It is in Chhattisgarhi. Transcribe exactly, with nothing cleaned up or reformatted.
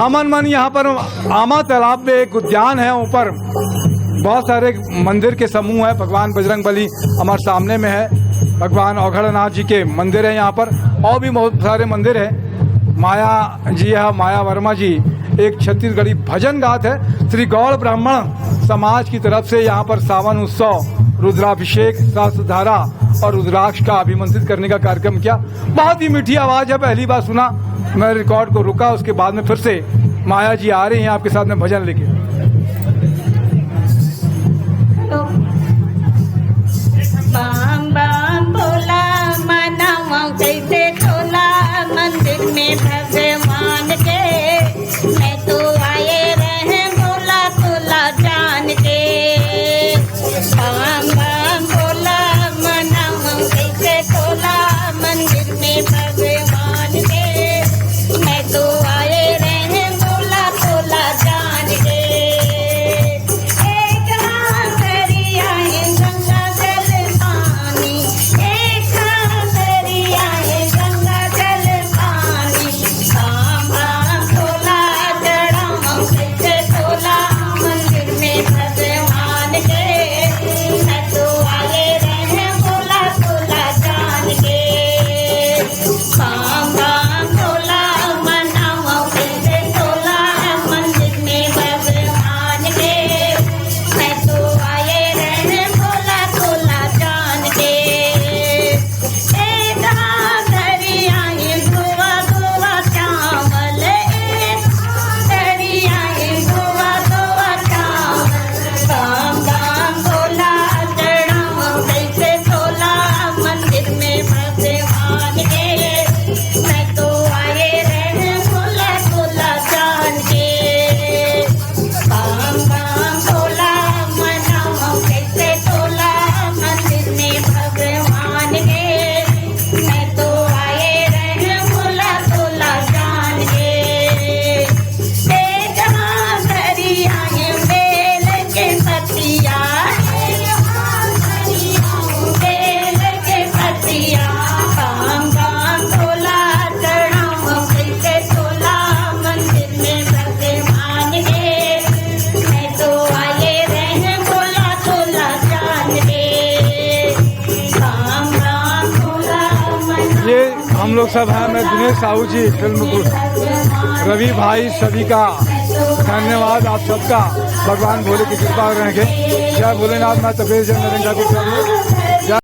अमन मन यहाँ पर आमा तालाब में एक उद्यान है, ऊपर बहुत सारे मंदिर के समूह है। भगवान बजरंग बली हमारे सामने में है, भगवान औघड़नाथ जी के मंदिर है यहाँ पर, और भी बहुत सारे मंदिर है। माया जी है, माया वर्मा जी एक छत्तीसगढ़ी भजन गात है। श्री गौड़ ब्राह्मण समाज की तरफ से यहाँ पर सावन उत्सव, रुद्राभिषेक, सहस्त्रधारा और रुद्राक्ष का अभिमंत्रित करने का कार्यक्रम किया। बहुत ही मीठी आवाज है, पहली बार सुना। मैं रिकॉर्ड को रुका, उसके बाद में फिर से माया जी आ रही हैं आपके साथ में भजन लेके। बम बम भोला मनावा कैसे तोला मंदिर में भगवान के। मैं तो आए रहे भोला तोला जान के। बम बम भोला मनावा कैसे तोला मंदिर में भगवान के। मैं तो आए रहे भोला तोला जान के। एक हाथ दरिया है गंगा जल पानी, एक हाथ दरिया है गंगा जल पानी। बाबा भोला चढ़ाऊं कैसे तोला मंदिर में भगवान के। मैं तो आए रहे भोला तोला जान के। बाबा भोला मनावा कैसे तोला मंदिर में भगवान के। मैं तो आए रहे भोला तोला जान के। एक हाथ दरिया है धोवा धोवा चावल, एक हाथ दरिया है धोवा धोवा चावल। काम काम भोला चढ़ावा कैसे तोला मंदिर में भगवान के। मैं तो आए रहे भोला तोला जान के। काम काम भोला मनावा कैसे तोला मंदिर में भगवान के। मैं तो आए रहे भोला तोला जान के। एक हाथ दरिया है बेल के पतिया, एक हाथ दरिया है बेल के पतिया। काम काम भोला चढ़ावा कैसे तोला मंदिर में भगवान के। मैं तो आए रहे भोला तोला जान के। काम काम भोला मनावा ये हम लोग सब हैं, मैं दिनेश साहू जी, फिल्म गुरु रवि भाई, सभी का धन्यवाद, आप सबका। भगवान भोले की कृपा रखे। जय भोलेनाथ, मैं तपेश जैन, नरेंद्र ठाकुर।